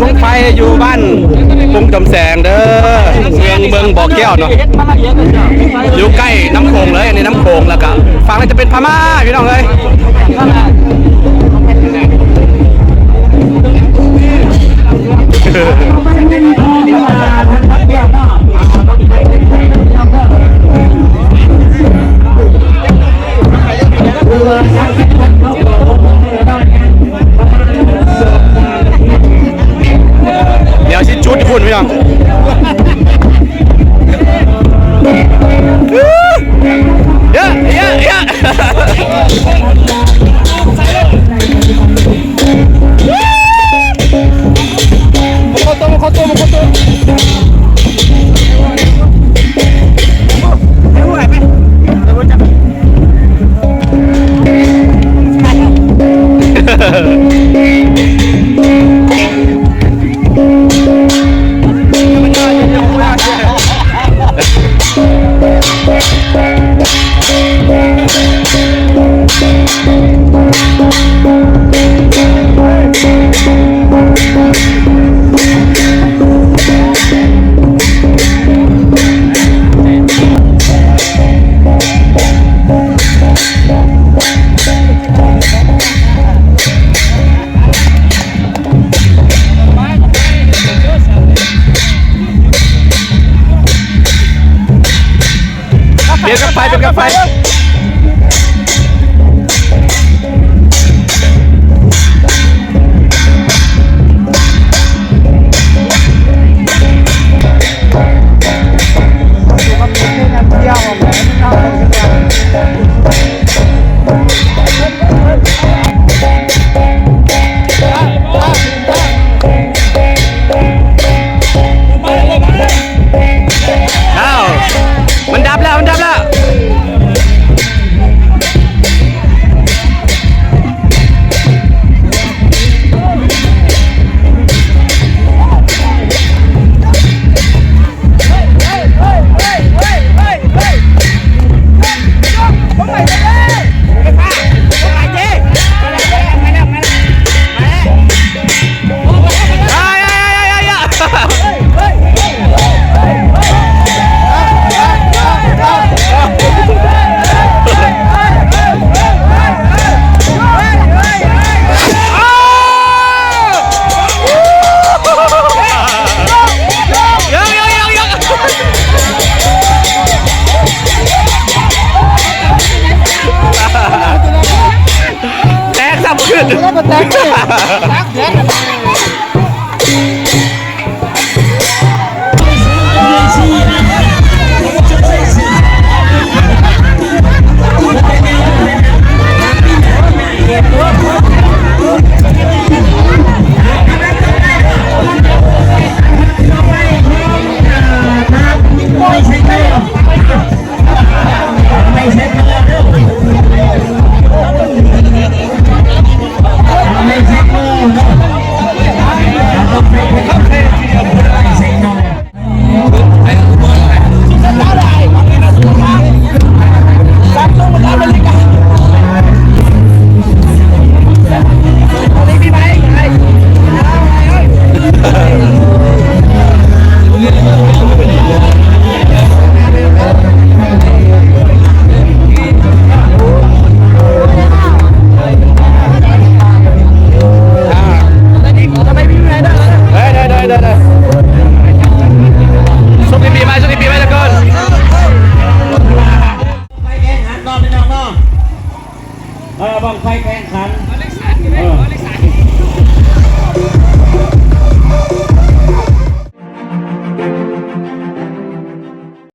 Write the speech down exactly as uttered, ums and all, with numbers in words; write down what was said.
Phung pae อยู่บ้าน Pung Jom Saeng เด้อ เมือง เมืองบ่อแก้วเนาะ อยู่ใกล้น้ำโขงเลย ในน้ำโขง แล้วก็ฝั่งนั้นจะเป็นพม่า พี่น้องเอ้ย เดี๋ยวชิดชุดคุณพี่น้อง เยอะ เยอะ เยอะ Bienvenido, bienvenido. Nar, มันดับแล้ว มันดับแล้ว Taef samq.